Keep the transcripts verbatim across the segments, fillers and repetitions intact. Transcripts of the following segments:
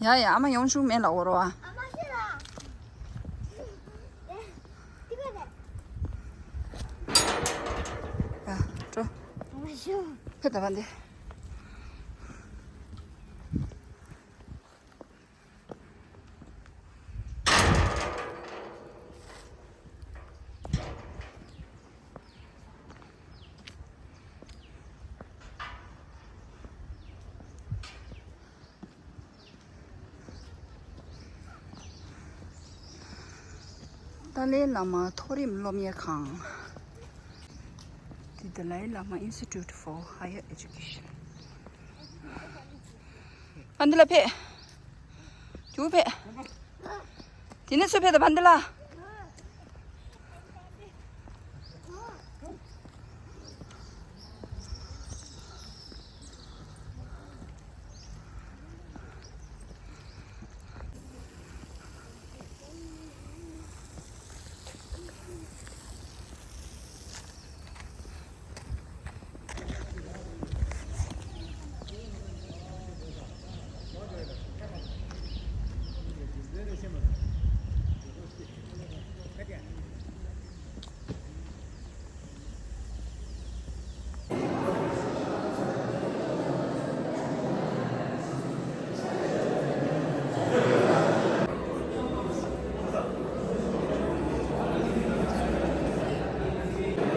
ཡ་ཡ། ཨ་མ་ཡོང་བྱུང་མེད་ལ་འོ་རོ་ཨ། ཡ་འགྲོ། ཕེབས་ད་བ་འདི། ཏཱ་ལའི་བླ་མ་མཐོ་རིམ་སློབ་གཉེར་ཁང་། The Dalai Lama Institute for Higher Education. ཨ་འདི་ལ་ཕེབས། རྒྱུག་ཕེབས། དེ་ནས་ཚུར་ཕེབས་དང་བ་འདི་ལ།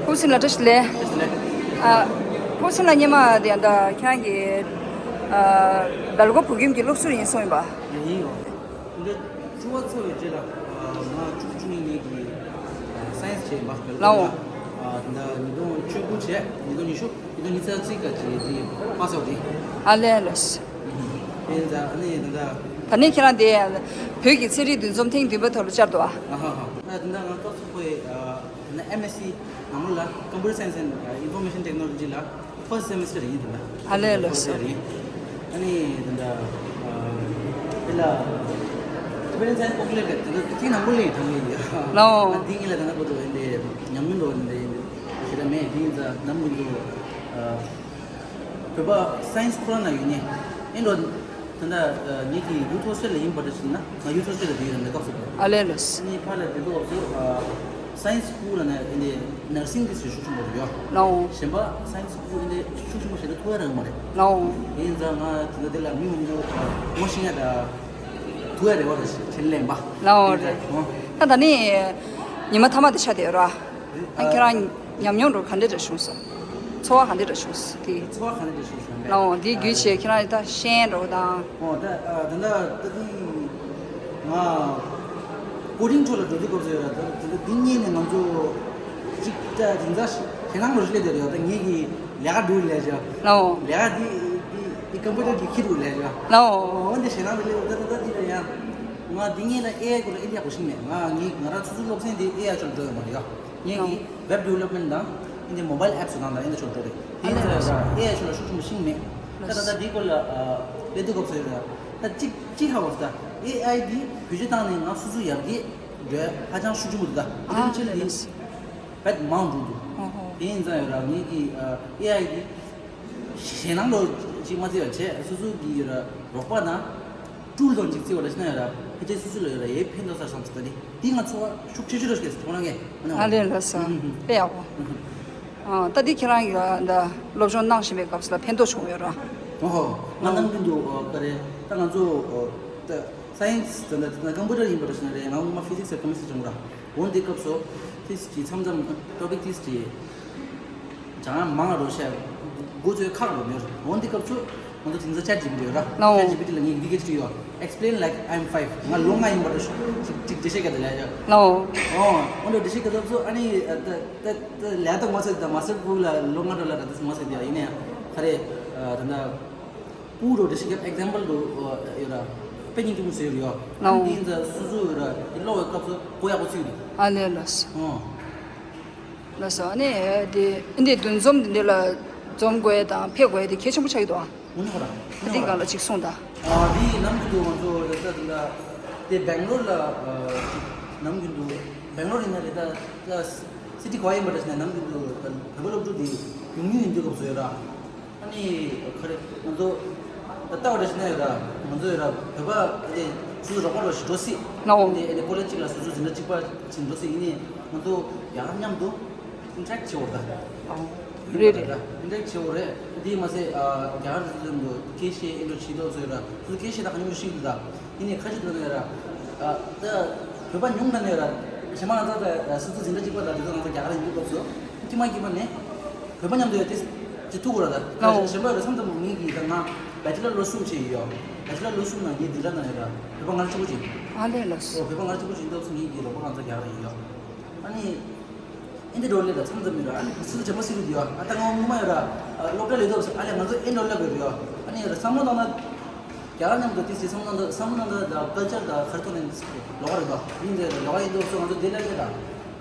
ཧུ་སིན་ལ་བཀྲ་ཤིས་བདེ་ལེགས། ཨ། ཧུ་སིན་ལ་སྔོན་མ་དེ་ད་ཁྱེད་རང་གི་ཨ་སྦེལ་ཀོབ་བོད་ཁྱིམ་གྱི་སློབ་ཟུར་ཡིན་གསུངས་ཡིན་པ། ཡིན་ཡོད། འདི་ཚོ་བ་ཚོ་བའི་རྗེས་ལ་ང་བཅུ་བཅུ་གཉིས་ནས་ཀྱི་སའེན་སི་བྱས་ཡིན་པ། སྦེལ་ཀོབ་ལ། ཨ་ད་ལྟ་ཉིས་སྟོང་བཅུ་དགུ་བྱས། ཉིས་སྟོང་ཉི་ཤུ། ཉིས་སྟོང་ཉི་ཤུ་རྩ་གཅིག་ག་ཅིག་དེ་པཱ་སི་ཨའུཊ་དེ། ཨ་ལས་ལོས། དེ་ཡིན་ཙང་ཨ་ནི་ད་ལྟ། ད་ནི་ཁྱེད་རང་དེ་བོད་ཀྱི་ཚན་རིག་འདུ་འཛོམས་ཐེངས་བདུན་པ་ཐོག་ལ་བཅར་འདུག་ཨ། ཨ་ཧ་ཧ། ད་ད་ལྟ་ང་ཏོག་ཙམ་ཁོའི་ཨ་ད་ལྟ་ཨེམ་ཨེས་སི་ནང་ལོགས་ལ་Computer Science and Information Technology ལ་first semester ཡིན་ད་ལྟ། ཨ་ལས་ལོས། First year ཡིན། ཨ་ནི་ད་ལྟ་ཨ་དེ་ལ་Tibetan Science Booklet ད་ལྟ་ཐེངས་དང་པོ་ལས་དྲངས་ཡིན་ཡ། ལའོ། ཨ་དེ་ངེད་ལ་ད་ལྟ་བར་དུ་ཡིན་དེ་ཉམས་མྱོང་འགྲོ་ཡིན་དེ་ཡིན་དེ་ཞེ་དྲག་མེད། དེ་ཡིན་ཙང་ནམ་རྒྱུན་དུ་ཨ། བོད་པ་སའེན་སི་ཁོ་རང་ན་ཡོད་ནི། ཨེ་འགྲོ། ད་ལྟ་ངེད་ཀྱི་ཡུ་ཐི་ཧོ་སི་ཊེལ་ལ་ཡིན་པ་འདྲ་ཞིག་ན། ང་ཡུ་ཐི་ཧོ་སི་ཊེལ་ལ་བསྡད་ཡོད་ན་མེད་སྐབས་སུ། ཨ་ལས་ལོས། ཨ་ནི་ཕར་ལ་བསྡད་སྐབས་སུ་ཨ་སའེན་སི་སྐུལ་ལ་ན་ཨེ་འདི་ནར་སིང་གི་ཞིག་ཤུགས་ཆེན་པོ་རེད་ཡོད། ལའོ། གཞན་པ་སའེན་སི་སྐུལ་ཨེ་འདི་ཤུགས་ཆེན་པོ་ཞིག་ལ་ཐུག་ཡ་རག་མ་རེད། ལའོ། ཡིན་ཙང་ང་ད་ལྟ་འདི་ལ་མི་མང་པོ་ངོ་ཤེས་ཡ་ད་ཐུག་ཡ་རེད་བ་རེད་ཕྱིན་ལན་པ། ལའོ་རེད། ད་ད་ནི་ཉི་མ་མཐའ་མ་དེ་ཆགས་བསྡད་ཡོད་ར། ཨ་ཁྱེད་རང་ཉམས་མྱོང་འགྲོ་ག་འདྲ་འདྲ་བྱུང་སོང་། ཚོར་བ་ག་འདྲ་འདྲ་བྱུང་སོང་དེ། ཚོར་བ་ག་འདྲ་འདྲ་བྱུང་སོང་། ལའོ་འདི་བརྒྱུད་བྱས་ཁྱེད་རང་ད་ཤེས་འགྲོ་དང་། ཨོ་ད་ཨ་ད་ད་ད་འདི་ང་ཀོ་ཌིང་ཕྱོགས་ལ་འགྲོ་དུས་སྐབས་སུ་ཡོད་ར། ད་ད་ད་འདི་གཉིས་ནས་ང་ཚོ་གཅིག་ད་དེང་སང་ཞེ་སྣང་རོ་ཞིག་སླེབས་བསྡད་ཡོད། ད་ངེད་ཀྱི་ལས་ཀ་འགྲོ་ལས་བྱ། ལའོ། ལས་ཀ་འདི་འདི་འདི་ཀམ་པུ་ཊར་གྱི་ཁྱི་འགྲོ་ལས་བྱ། ལའོ། ཨོ་འདི་ཞེ་སྣང་རོ་སླེབས་ད་ད་ད་འདི་ལ་ཡང་ང་འདི་གཉིས་ལ་ཨེ་ཨའི་སྐོར་ལ་ཨེ་འདྲ་ཡག་པོ་ཤེས་མེད། ང་ངེད་ང་རང་ཚོ་ཚོ་སློབ་ཚན་འདི་ཨེ་ཨའི་ཕྱོགས་ལ་འགྲོ་ཡོད་མ་རེད་ཡ། ངེད་ཀྱི་ཨོ། Web Development དང་ཨིན་དེ་Mobile Apps སོགས་དང་ཨིན་དེ་ཕྱོགས་འགྲོ་རེད། ཨ་ཡིན་ཙང་ཨེ་ཨའི་ཕྱོགས་ལ་ཤུགས་ཆེན་པོ་ཤེས་མེད། ད་ད་ལྟ་འདིའི་སྐོར་ལ་ཨ་སླེབས་དུས་སྐབས་སུ་ཡོད་ར། ད་གཅིག་གཅིག་ཧ་གོ་སོང་། ད་ཨེ་ཨའི་འདི་བེད་སྤྱོད་བཏང་ནས་ང་སོ་སོ་ཡར་རྒྱས་འགྲོ་ཡ་ཧ་ཅང་ཤུགས་ཆེན་པོ་འདུག་ད་ཨ་པོ་ཊེན་ཤལ་འདི་ལེས་བེད་མང་འགྲོ་འདུག་ཨོ་ཧོ། དེ་ཡིན་ཙང་ཡོད་ར། ངེད་ཀྱི་ཨ་ཨེ་ཨའི་འདི་ཞེད་སྣང་འདྲ་ཅིག་མ་བརྩི་བ་བྱས། སོ་སོ་གི་ཡོད་ར་རོགས་པ་དང་ཊུལ་དང་ཅིག་བརྩི་བ་ལ་ཕྱིན་ན་ཡོད་ར། ཕལ་ཆེར་སོ་སོ་ལ་ཡོད་ར་ཡའི་ཕན་ཐོགས་ས་བསམ་སོང་། ད་དེ་དེ་ང་ཚོར་བ་ཤུགས་ཆེ་ཤོས་ར་སྐྱེས་སོང་ཁོ་རང་གིས་ཨ་ནི། ཨ་ལས་ལགས་སོ། ཨུམ་ཧུམ། དཔེ་ཡག་པོ། ཨུམ་ཧུམ། ཨ་ད་འདི་ཁྱེད་རང་གིས་འདི་སློབ་སྦྱོང་གནང་བཞིན་པའི་སྐབས་སུ་ལ་ཕན་ཐོགས་བྱུང་ཡོད་ར། ཨོ་ཧོ། ང་ནམ་རྒྱུན་དུ་ཨོ་ག་རེ་ད་ང་ཚོ་ཨོ་ད་སའེན་སི་ད་ད་ཀམ་པུ་ཊར་ཡིན་པ་འདྲ་ཞིག་ན་རེད། ང་སྔོན་མ་ཕི་ཟིག་སི་དང་ཀེ་མི་སི་ཊི་སྦྱངས་ར། འོན་ཏེ་སྐབས་སུ་ཏིས་ཀྱི་མཚམས་མཚམས་ཊོ་པིག་ཏིས་ཀྱི་སྦྱང་ཡ་མང་རོ་ཤ་འགོ་ཚོས་ཁག་རོ་མྱོར། འོན་ཏེ་སྐབས་སུ་ང་ཚོ་དེང་སང་ཅེཊ་ཇི་པི་ཊི་ཡོད་ར། ལའོ། ཅེཊ་ཇི་པི་ཊི་ལ་ངས་འདི་ག་ཅིག་ཡོད། Explain like I'm five། ང་ལོ་ལྔ་ཡིན་པ་འདྲ་ཞིག་ཅིག་འགྲེལ་བཤད་རྒྱག་དང་ལས་ཡ། ལའོ། ཨོ་འོན་ཏེ་འགྲེལ་བཤད་རྒྱག་སྐབས་སུ་ཨ་ནི་ད་ད་ད་ལས་ད་ངོ་ཚ་ད་མ་སར་པུ་ལ་ལོ་ལྔ་འགྲོ་ལ་ད་ད་ངོ་ཚ་ད་ཡིན་ནའི་ག་རེ་ད་ད། པུ་རོ་འདྲ་ཞིག་གི་ཨེག་ཛམ་པལ་རོ་ཡོད་ར། དཔེ་སྙིང་རྗེ་མོ་ཟེར་ཡོད་ར། ཨོ། དེ་ཡིན་ཙང་སོ་སོ་ཡོད་ར་དེ་ཀློག་པའི་སྐབས་སུ་གོ་ཡག་པོ་ཚུད་རེད། ཨ་ལས་ལགས་སོ། ཨོ། ལགས་སོ། ཨ་ནི་དེ་འདི་འདུ་འཛོམས་འདི་འདྲ་ལ་འཛོམས་དགོས་ཡ་དང་ཕེབས་དགོས་ཡ་དེ་གལ་ཆེན་པོ་ཆགས་ཀྱི་འདུག་ཨ། འོ་ན་ཧོ་ར། ད་འདི་སྒང་ལ་ཅིག་གསུངས་དང་། ཨ་དེ་ནམ་རྒྱུན་དུ་ང་ཚོ་ད་ད་ད་དེ་སྦེང་ལོར་ལ་ཨ་ཅིག་ནམ་རྒྱུན་དུ་སྦེང་ལོར་ཡིན་ན་རེད། ད་ད་སི་ཊི་ག་བ་ཡིན་པ་འདྲ་ཞིག་ན་ནམ་རྒྱུན་དུ་ད་བོད་པ་སློབ་ཕྲུག་དེ་ཡོང་མྱོང་ཡིན་དུས་སྐབས་སུ་ཡོད་ར། ཨ་ནི་ག་རེ་ང་ཚོ་ ད་ལྟ་བ་རེ་ཞིག་ནས་ར་ང་ཚོ་ཡོད་ར་བོད་པ་དེ་སུ་རོགས་པ་རོགས་ཞིག་འགྲོ་སྲིད། ལའོ། དེ་ཨེ་ནས་ཀོ་ལེ་གཅིག་ལ་སོ་སོ་འཛིན་གྲྭ་གཅིག་པ་ཞིག་འགྲོ་སྲིད། ཡིན་ནའི་ང་ཚོ་རྒྱ་གར་མཉམ་དུ་ཨིན་ཊར་ཨེག་བྱེད་འོ་ད། ཨོ། རེད་རེད། ཨིན་ཊར་ཨེག་བྱེད་འོ་རེད། དེ་མ་ཟད་རྒྱ་གར་དུ་འཛིན་དུ་སྐད་བཤད་ཨེ་འགྲོ་བྱེད་དོ་ཚོ་ཡོད་ར་སུ་སྐད་བཤད་ད་ག་ཉུང་ཤིག་འདུག་ད། ཡིན་ནའི་ཁ་ཅིག་ཏུ་ནས་ར། ད་བོད་པ་ཉུང་ན་ནས་ར། ཞེ་མ་ང་ཚོ་ད་སུ་ཚོ་འཛིན་གྲྭ་གཅིག་པ་ད་དེ་ཚོ་ང་ཚོ་རྒྱ་གར་ཡིན་དུས་སྐབས་སུ་ཐི་མ་གི་པ་ནས་བོད་པ་མཉམ་དུ་ཡོད་དེ་ཅི་ཐུག་གོ་ར་ད། ཨོ། ཞེ་མ་ར་སམ་དམ་ངེད་ཀྱི་ད་ང་བེ་ཅི་ལར་ལོ་གསུམ་བྱས་ཡོད། བེ་ཅི་ལར་ལོ་གསུམ་ནང་ངའི་འཛིན་གྲྭ་ནང་ཡོད་ར་བོད་པ་ང་རང་གཅིག་པོ་ཅིག་ཨ་ལས་ལགས་སོ། ཨོ་བོད་པ་ང་རང་གཅིག་པོ་ཅིག་ཡིན་དུས་སུ་ངེད་ཀྱི་རོགས་པ་ང་ཚོ་རྒྱ་གར་ཡིན་ཡོད། ཨ་ནི། ཨིན་དེ་འགྲོ་ལེ་ལ་མཚམས་མཚམས་མི་ར་ཨ་ནི་སུ་ཇ་མ་སི་རུ་དེ་ཡོད། ཨ་ད་ང་ངོ་མ་ཡོད་ར་སློབ་གྲྭ་ལས་ཐོབ་ཨ་ལས་ང་ཚོ་ཨིན་འགྲོ་ལེ་གི་རེད་ཡོད། ཨ་ནི་ཡོད་ར་བསམ་བློ་བཏང་ན་རྒྱ་གར་མཉམ་དུ་དེ་སི་བསམ་བློ་བཏང་ན་བསམ་བློ་བཏང་ན་ད་ཀལ་ཅར་ད་ཁར་ཐོག་ནས་ལོག་རེད་དོ། ཡིན་དེ་ལོག་ཡིན་དུ་སུ་ང་ཚོ་དེ་ལ་ཡོད་ར་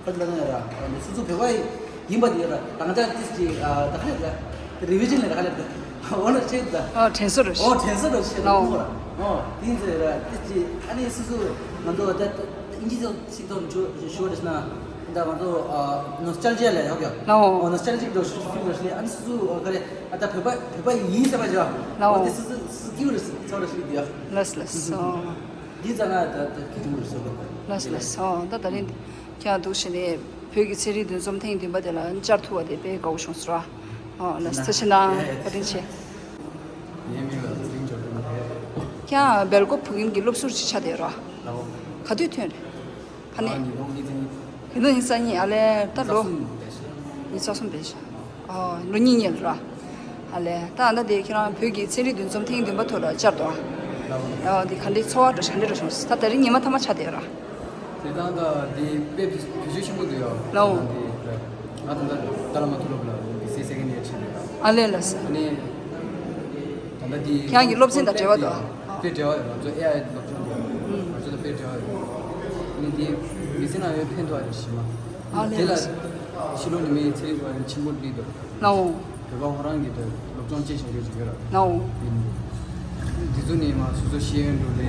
ཁར་ལ་ན་ཡོད་ར་སུ་ཚོ་བོད་པ་ཡིན་པ་དེ་ཡོད་ར་རང་ཅག་དེ་སི་ད་ག་ལེ་ར་རི་བི་ཇན་ལེ་ད་ག་ལེ་ར་འོ་ན་ཆེ་ད། ཨོ་དྲན་གསོ་རེད། ཨོ་དྲན་གསོ་རེད་ཆེ་ད་ཨོ་ཁོ་ར་ཨོ་དེ་ཡིན་དེ་ར་དེ་སི་ཨ་ནི་སུ་ཚོ་ང་ཚོ་ད་ཨིན་ཇི་ཚོ། ཚིག་ཐོག་ནས་ཞུ་ཞུ་བ་རེད་ན། ད་ང་ཚོ་ནོ་སི་ཊལ་ཇི་ཡ་ལ་ཡོད་ཀྱང་། ལའོ། ཨོ་ནོ་སི་ཊལ་ཇི་ཀྱི་ཞུ་ཞུ་བ་རེད་ཨ་ནི་སུ་སུ་ག་རེ་ཨ་ད་བོད་པ་བོད་པ་ཡིན་ཟེར་བ་ཅོ། ལའོ། ཨོ་དེ་སུ་སུ་སུ་སྐྱིད་པོ་རེད་ཚོར་རེད་ཞུ་གི་ཡོད། ལགས་ལགས་སོ། འདི་ཙང་ང་ད་ད་སྐྱིད་པོ་རེད་ཚོར་གི། ལགས་ལགས་སོ། ད་ད་རིང་ཁྱེད་འདུག་བྱས་ནས་བོད་ཀྱི་ཚན་རིག་འདུ་འཛོམས་ཐེངས་བདུན་པ་དེ་ལ་བཅར་ཐུབ་པ་དེ་དཔེ་དགའ་བོ་བྱུང་སོང་ར། ཨོ་ལགས་ཐུགས་རྗེ་གནང་བཀའ་དྲིན་ཆེ། ངའི་མིང་ལ་ཚེ་རིང་འབྱོར་སྒྲོན་རེད། ཁྱེད་སྦེལ་ཀོབ་བོད་ཁྱིམ་གྱི་སློབ་ཟུར་ཅིག་ཆགས་བསྡད་ཡོད་ར། ལའོ། ག་དུས་ཐོན་རེད། ཕ་ནས། ཉིས་སྟོང་གཉིས་ཚེག་གཉིས། ཉིས་སྟོང་ཉི་ཤུ་རྩ་གཉིས་ཨ་ལས་ད་ལོ། ཉི་ཤུ་རྩ་གསུམ་པའི་ཤ། ཉི་ཤུ་རྩ་གསུམ་པའི་ཤ། ཨོ་ལོ་གཉིས་ཉལ་ར། ཨ་ལས་ད་ཨ་ད་དེ་ཁྱེད་རང་བོད་ཀྱི་ཚན་རིག་འདུ་འཛོམས་ཐེངས་བདུན་པ་ཐོག་ལ་བཅར་དོ། ཨོ་དེ་ག་འདྲའི་ཚོར་བ་འདྲ་ག་འདྲ་འདྲ་བྱུང་སོང་ད་དེ་རིང་ཉི་མ་ཐ་མ་ཆགས་བསྡད་ཡོད་ར། དེ་དང་ད་དེ་དཔེ་བེད་སྤྱོད་ཆེན་པོ་འདུག་ཡོད། ལའོ། ང་ད་ལྟ་ཏཱ་ལ་མ་ཐུ་ལོབ་ལ་བི་སི་ཨེ་སེ་ཀེན་ཌི་ཡར་ཆེན་པོ་ཡོད། ཨ་ལས་ལགས་སོ། ཨ་ནི། ད་ལྟ་དེ་ཁྱེད་རང་གི་སློབ་ཚན་དང་འབྲེལ་བ་དང་། དཔེ་འབྲེལ་བ་ཡོད་ང་ཚོ་ཨེ་ཨའི་སློབ་སྦྱོང་དེ་ང་ཚོ་དང་དཔེ་འབྲེལ་བ་ཡོད། ཨ་ནི་དེ་མི་ཚེ་ནང་ཡོད་ཕན་ཐོགས་རེད་ཤི་མ། ཨ་ལས་དེ་ལ་ལགས་སོ། ཕྱི་ལོགས་ནས་མི་ཚེ་རིག་པ་ཆེན་པོ་སྤྲད་འདུག་ལའོ། བོད་པ་ཁོ་རང་གི་དེ་སློབ་སྦྱོང་བྱེད་བཞིན་ཡོད་ཅིག་ཡོད་ར། ལའོ། དེ་ཚོ་ནས་མ་སོ་སོ་ཤེས་ཡོན་འགྲོ་ལས་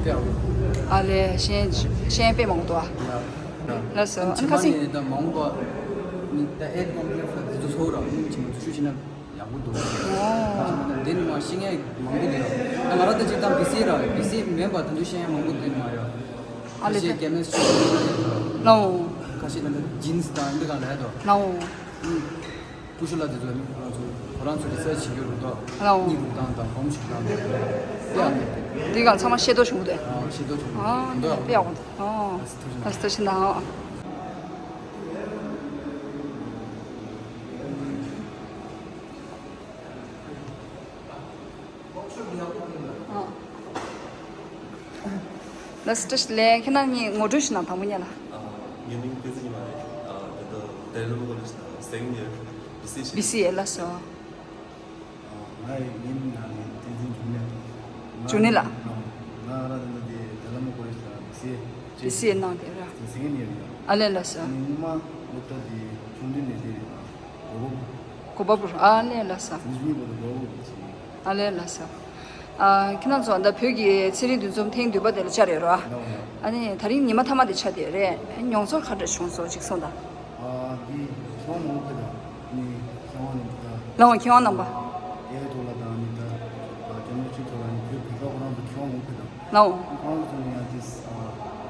དཔེ་ཨ་བོ། ཨ་ལས་ཤེས་ཤེས་ཡོན་དཔེ་མང་པོ་འདུག་ཨ། ལ་ལ་སོ་ཨ་ནི་ཁ་སིང་། ད་མང་པོ་ནི་ད་ཨེ་ཀོམ་པི་ལེགས་ལ་དེ་ཚོ་ཚོགས་ར་མི་ཆེན་མོ་ཚོ་ཤུ་ཤི་ན། ཡག་པོ་འདུག་ཨོ། ཁ་ཅིག་མ་ད་འདི་ནི་མ་ཤེས་མཁན་མང་པོ་འདུག་ད་ང་རང་ད་ཅིག་ད་བི་སི་ཨེ་ར་བི་སི་ཨེ་མིན་པ་ད་དུང་ཤེས་མཁན་མང་པོ་འདུག་མ་ཡོད། ཨ་ཁ་ལེ་ཤེས་ད་ཀེ་མེ་སི་ཊི་རི་ལའོ། ཁ་ཤས་ད་ད་ཇིན་སི་དང་འདི་ག་ལ་ཡ་དོ། ལའོ། ཀུ་ཤུ་ལ་དེ་ཚོ་ནི་ཁོ་རང་ཚོ་ཁོ་རང་ཚོ་རི་སར་ཆི་བྱེད་རྒྱུ་རུ་དོ། ལའོ། གཉིད་རུ་དང་དང་གོམ་ཞིག་དང་དེ་ཡང་དེ་དེ་ག་ཚང་མ་ཤེས་རྟོགས་བྱུང་གི་འདུག་ཨ་ཤེས་རྟོགས་བྱུང་གི་ཨ་འདུག་དཔེ་ཡག་པོ་འདུག་ཨ་ཐུགས་རྗེ་གནང་། ཨ་ཐུགས་རྗེ་གནང་། ལགས་སོ་ལགས་ཁྱེད་རང་གཉིས་ངོ་སྤྲོད་ཞུ་ན་དང་པོ་ཉིད་ལ། ངའི་མིང་བསྟན་འཛིན་ཉི་མ་རེད། ད་ལྟ་ཏཱ་ལའི་བླ་མ་ཀོ་ལེཇ་ལ་སེ་ཀེན་ཌི་ཡར་བི་སི་ཨེ་བྱེད། བི་སི་ཨེ་ལགས་སོ། ང་ཡི་ངའི་མིང་ནང་ནས་བསྟན་འཛིན་འབྱུང་གནས་དང་། འབྱུང་གནས་ལགས། ང་རང་ད་ལྟ་དེ་ཏཱ་ལའི་བླ་མ་ཀོ་ལེཇ་ལ་བི་སི་ཨེ། བི་སི་ཨེ་གནང་བསྡད་ར། སེ་ཀེན་ཌི་ཡར་ཡོད། ཨ་ལས་ལགས་སོ། ངའི་སྔོན་མ་སློབ་གྲྭ་དེ་ཆུང་དུས་ནས་དེ་རེད། གོ་བོ། གོ་བ་པུར་ཨ་ལས་ལགས་སོ། ཨ་ལས་ལགས་སོ། ཨ་ཁྱེད་རང་ཚོ་ད་བོད་ཀྱི་ཚན་རིག་འདུ་འཛོམས་ཐེངས་བདུན་པ་དེ་ལ་བཅར་ཡོད་རེད་བ། ཨ་ནི་ད་རིང་ཉི་མ་མཐའ་མ་དེ་ཆགས་བསྡད་ཡོད་རེད། མྱོང་ཚོར་ག་འདྲ་བྱུང་སོང་ཅིག་གསུངས་དང་། ཨ་འདི་ཁྱོད་མང་པོ་ཕེབས་དང་ནི་མཁས་དབང་རྣམ་པ་དང་། ལའོ་མཁས་དབང་རྣམ་པ། ཨེ་ཐོག་ལ་དང་ནི་ད་ཀེ་མེ་སི་ཊི་ཐོག་ལ་ནི་བོད་བོད་པ་ཁོ་རང་ཚོ་མཁས་དབང་མང་པོ་ཕེབས་དང་། ལའོ། ཁོང་ཚོ་ནི་ཡང་དེ་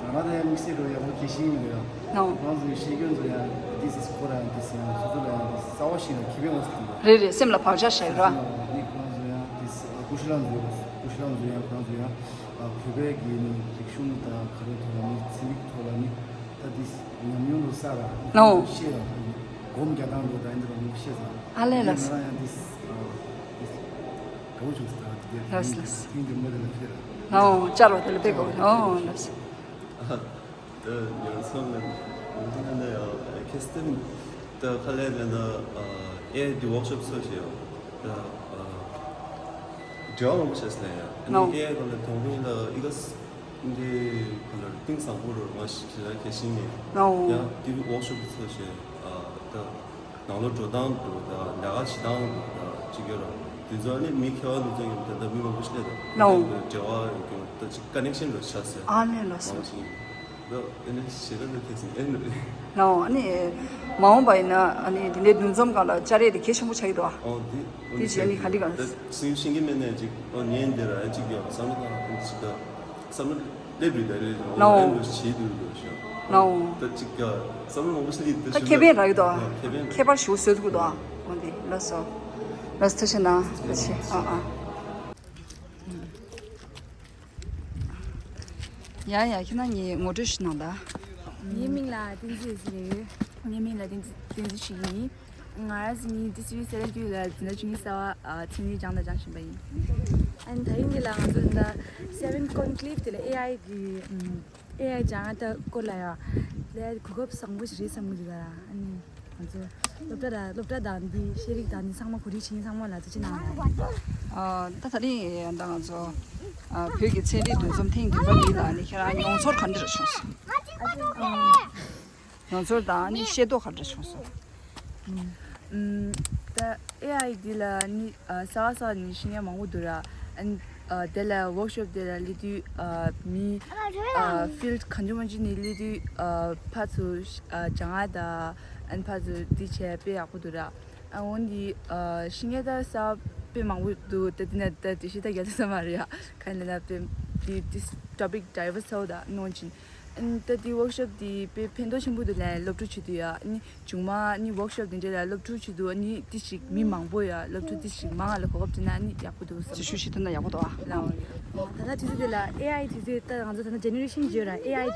ང་རང་ལ་ཡང་དམིགས་བསལ་རོ་ཡག་པོ་གལ་ཆེན་ཡིན་འདུག་ཡང་། ལའོ། ཁོང་ཚོ་ཡི་ཤེས་རྒྱུན་ཚོ་ཡང་དེ་སི་ཁོ་རང་དེ་སི་ཡང་སོ་སོ་ལ་ཡང་དེ་སི་རྩ་བ་ཞིག་ལ་ཁེ་ཕན་འོང་སྲིད་འདུག་རེད་རེད་སེམས་ལ་བག་ཆགས་བཞག་ཡོད་ར། ནི་ཁོང་ཚོ་ཡང་དེ་སི་ཀུ་ཤུ་ལ་ཚོ་ཀུ་ཤུ་ལ་ཚོ་ཡང་ཁོང་ཚོ་ཡང་བོད་པའི་གི་ནི་རིག་གཞུང་དང་ག་རེ་ཐོག་ལ་ནི་ཚན་རིག་ཐོག་ལ་ནི་ད་དེ་སི་ཉམས་མྱོང་ལོ་གསར་ར་ལའོ། ཤེས་ཡོང་ཁ་ནི་སྒོམ་རྒྱག་སྟངས་ལོ་ད་ཡིན་འདུག་ར་ངོ་ཤེས་ས། ཨ་ལས་ལགས་སོ། ང་རང་ཡང་དེ་སི་དེ་སི་དགའ་བོ་བྱུང་སོང་། ད་དེ་ལགས་སོ་ལགས་སོ། ཐེངས་འདི་མ་དེ་ལ་ཕེབས་ར། ཨོ་བཅར་བ་དེ་ལ་དཔེ་དགའ་བོ། ཨོ་ལགས་སོ། ད་ཉོན་སོང་ངན་ངན་ན་ཡང་ཁེ་སི་ཏན་ད་ཁ་ལས་ལས་ན་ཨེ་དི་ཝོག་ཤོབ་སོ་ཞེས་ཡང་ད་འབྲེལ་བ་མང་པོ་བྱས་ལས་ཡང་ཨ་ནི་ཨེ་ག་ལས་དོང་ཕུ་ལ་ཨི་ག་འདི་ག་ལ་གཏིང་ཟབ་པོ་རུ་མ་ཞིག་ལ་ཁེ་ཤིང་ནས་ཡང་དི་ཝོག་ཤོབ་སོ་ཞེས་ད། ནང་ལོགས་འགྲོ་སྟངས་འདུག་ད་ལས་ཀ་བྱེད་སྟངས་འདུག་ད་ཅིག་ཡོད་ར། དེ་ཚོ་ནི་མི་མཁས་པ་ནུབ་ཚན་གྱི་ད་ལྟ་མི་མང་པོ་ཞིག་ལས་ད་ལའོ། འབྲེལ་བ་ཡོད་ཀྱང་ད་ཅིག་ཀ་ནེག་ཤན་འདྲ་ཆགས་ཟེར། ཨ་ལས་ལགས་སོ། མང་ཞིག་ཡིན། ཨེ་ནི་ཞེ་དྲག་ནི་ཐེག་སིན་ཨེ་ནི་རེད། ལའོ། ཨ་ནི་མ་འོངས་པ་ཡིན་ན་ཨ་ནི་དེ་འདྲའི་འདུ་འཛོམས་སྒང་ལ་བཅར་ཡས་དེ་གལ་ཆེན་པོ་ཆགས་ཀྱི་འདུག་ཨ། ཨོ་འདི་ཨོ་དེ་བྱས་ནི་ག་འདྲ་ག་ད་སུན་ཤིང་གི་མེད་ནས་ཅིག་ཨོ་ཉན་དེ་ར་ཨེ་ཅིག་ཡོད་བསམ་བློ་བཏང་ཨེ་ཅིག་ད་བསམ་བློ་སླེབས་རེད་ད་རེད་ཨོ་ལའོ། ཨེ་འདུ་བྱེད་འདུག་འདུག་ཤོག་ལའོ། ད་ཅིག་ག་བསམ་བློ་མང་པོ་སླེབས་ད་ད་ཤོག་ཁེ་ཕན་རག་གི་འདུག་ཨ། ཨོ་ཁེ་ཕན་ཁེ་པར་ཞུ་བཟོས་འདུག་འདུག་ཨ། ཨོ་འདི་ལགས་སོ། ལགས་སོ་ཐུགས་རྗེ་གནང་། ཐུགས་རྗེ་ཆེ། ཨ་ཨ། ཡ་ཡ། ཁྱེད་རང་གཉིས་ངོ་སྤྲོད་ཞུ་གནང་དང་། ངའི་མིང་ལ་བསྟན་འཛིན་ཟེར་གྱི་ཡོད། ངའི་མིང་ལ་བསྟན་འཛིན་བསྟན་འཛིན་ཞུ་གི་ཡིན། ང་རང་ཚོ་གཉིས་ཌི་སི་བྷི་སེ་ལན་ཊི་ལ་འཛིན་གྲྭ་བཅུ་གཉིས་གསར་པ་ཨ་ཚན་རིག་སྦྱངས་དང་སྦྱང་བཞིན་པ་ཡིན། ཨ་ནི་ད་རིང་འདི་ལ་ང་ཚོ་ད་སེ་ཝེན་ཀོན་ཀི་ལེབ་དེ་ལ་ཨེ་ཨའི་གི་ཨེ་ཨའི་སྦྱང་ཡ་ད་སྐོར་ལ་ཡ་ལས་གོ་སྐབས་བཟང་པོ་ཞིག་རེད་བསམ་གི་འདུག་ག་ཨ་ནི། ང་ཚོ་སློབ་གྲྭ་དང་སློབ་གྲྭ་དང་འདི་ཤེས་རིག་དང་འདི་ཚང་མ་གོ་སྒྲིག་བྱེད་མཁན་ཚང་མ་ལ་ཐུགས་རྗེ་གནང་ཡ། ཨ་ད་ད་རིང་ད་ང་ཚོ་ཨ་བོད་ཀྱི་ཚན་རིག་འདུ་འཛོམས་ཐེངས་བདུན་པ་འདི་ལ་ནི་ཁྱེད་རང་མྱོང་ཚོར་ག་འདྲ་རེ་བྱུང་སོང་། མྱོང་ཚོར་དང་ནི་ཤེས་རྟོགས་ག་འདྲ་བྱུང་སོང་། ད་ཨེ་ཨའི་འདི་ལ་ནི་ཨ་གསར་པ་གསར་པ་ནི་ཤེས་མཁན་མང་པོ་འདུག་ར། ཨ་ནི་ཨ་དེ་ལ་ཝོག་ཤོབ་དེ་ལ་སླེབས་དུས་ཨ་མི་ཨ་ཕིལ་ཌི་གང་བྱུང་མང་བྱུང་ནས་སླེབས་དུས་ཨ་ཕར་ཚུར་ཨ་སྦྱང་ཡ་དང་ཨ་ནི་ཕར་ཚུར་འདི་བྱས་དཔེ་ཡག་པོ་འདུག་ར། ཨ་འོན་ཏེ་ཨ་ཤེས་མཁན་ད་གསར་པ་དཔེ་མང་པོ་འདུག་ད་འདི་ན་ད་དེ་ཤེས་ད་རྒྱ་ཚ་ས་མ་རེད་ཡ། ག་ནས་ན་དཔེ་འདི་འདི་ཊོ་པིག་ཌའི་ཝར་སི་ཚ་བོ་ད་ནོན་ཅིན། ཨ་ནི་ད་འདི་ཝོག་ཤོབ་འདི་དཔེ་ཕན་ཐོགས་ཆེན་པོ་འདུག་ལན་སློབ་ཕྲུག་བྱེད་དུས་ཡ། ཨ་ནི་མཇུག་མ་ཨ་ནི་ཝོག་ཤོབ་འདི་འདྲ་ལ་སློབ་ཕྲུག་བྱེད་དུས་ཨ་ནི་ཏི་ཞིག་མི་མང་པོ་ཡ་སློབ་ཕྲུག་ཏི་ཞིག་མང་ང་ལ་གོ་སྐབས་བྱེད་ན་ཨ་ནི་ཡག་པོ་འདུག་བསམ། ཞུ་ཞུ་ཞུ་ད་ན་ཡག་པོ་འདུག་ཨ། ལའོ། ད་ལྟ་དུས་ཚོད་འདི་ལ་ཨེ་ཨའི་དུས་ཚོད་ད་ང་ཚོ་ད་ལྟ་ཇེ་ནེ་རེ་ཤན་བརྗོད་ར་ཨེ་ཨའི་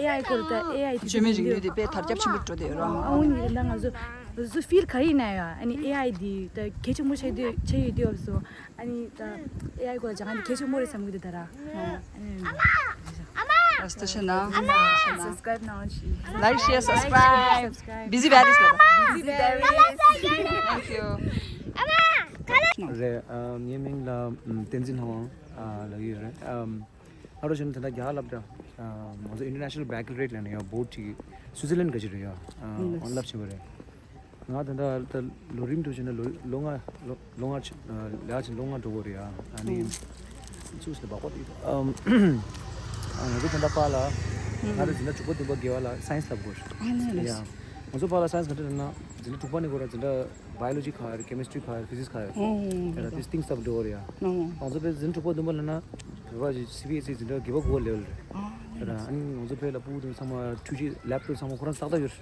ཨེ་ཨའི་སྐོར་ད་ཨེ་ཨའི་དུས་ཚོད་བརྗོད་མེད་རིག་ནུས་དེ་དཔེ་དར་ཁྱབ་ཆེན་པོ་འགྲོ་བསྡད་ཡོད་ར། ཨ་འོན་ཏེ་ད་ང་ཚོ་ང་ཚོ་ཕིལ་ག་རེ་ཡིན་ན་ཡ་ཨ་ནི་ཨེ་ཨའི་འདི་ད་གལ་ཆེན་པོ་ཆགས་དུས་ཆགས་ཡོད་དུས་བབ་སོང་། ཨ་ནི་ད་ཨེ་ཨའི་སྐོར་ལ་སྦྱང་ཡ་འདི་གལ་ཆེན་པོ་རེད་བསམ་གི་འདུག་ད་ར། ཨ་ནི་ཨ་སྟོད་ཤེ་ན། Subscribe གནང་ཞིག Like, share, subscribe. Busy Berries ལ། Busy Berries. Thank you. རེད། ཨ་ངའི་མིང་ལ་ཨམ་བསྟན་འཛིན་ལྷ་དབང་ཨ་ལབ་ཀྱི་ཡོད་རེད། ཨམ་ཨ་རོ་ཞོན་ད་ལྟ་རྒྱ་གར་སློབ་གྲྭ་ཨ་ང་ཚོ་International Baccalaureate ལབ་ནས་ཡ་བོར་ཌི་ཅིག་སུའི་ཙི་ལན་ག་ཅིག་རེད་ཡ། ཨ་ཨོན་ལབ་བྱེད་པ་རེད། ང་ད་ལྟ་ད་ལོ་རིམ་དུ་བྱས་ན་ལོ་ལོ་ལྔ་ལོ་ལོ་ལྔ་ཕྱིན་ལས་ཀ་བྱས་ལོ་ལྔ་འགྲོ་གི་རེད་ཨ། ཨ་ནི་ཚུགས་སུ་འབག་པ་དེ་ཨམ་ང་ཚོ་ད་ལྟ་པཱ་ལགས་ང་ཚོ་འཛིན་གྲྭ་དྲུག་པ་བདུན་པ་བརྒྱད་པ་ལ་སའེན་སི་བསླབ་དགོས་རེད་ཡ། ང་ཚོ་པཱ་ལགས་སའེན་སི་ག་འདྲ་ལབ་ན་འཛིན་གྲྭ་དྲུག་པ་ནས་འགོ་ར་འཛིན་གྲྭ་བྷའི་ཡོ་ལོ་ཇི་ག་རེད། ཀེ་མི་སི་ཊི་རི་ག་རེད། ཕི་ཟིག་སི་ག་རེད། ཨོ་ཡ་ད་དེ་གཏིང་ཟབ་འགྲོ་གི་རེད་ཡ། ང་ཚོ་དཔེ་འཛིན་གྲྭ་དྲུག་པ་བདུན་པ་ལབ་ན་བོད་པ་ཞིག་སི་བི་ཨེ་སི་འཛིན་གྲྭ་བརྒྱད་པ་དགུ་པ་ལེ་ཝལ་རེད། ཨ་ནི་ང་ཚོ་བོད་ལ་ཕྲུ་གུ་དེ་ཚང་མ་ཐུགས་རྗེ་ལེབ་ཊོབ་ཚང་མ་ཁོ་རང་ཏག་ཏག་ཡོད་རེད།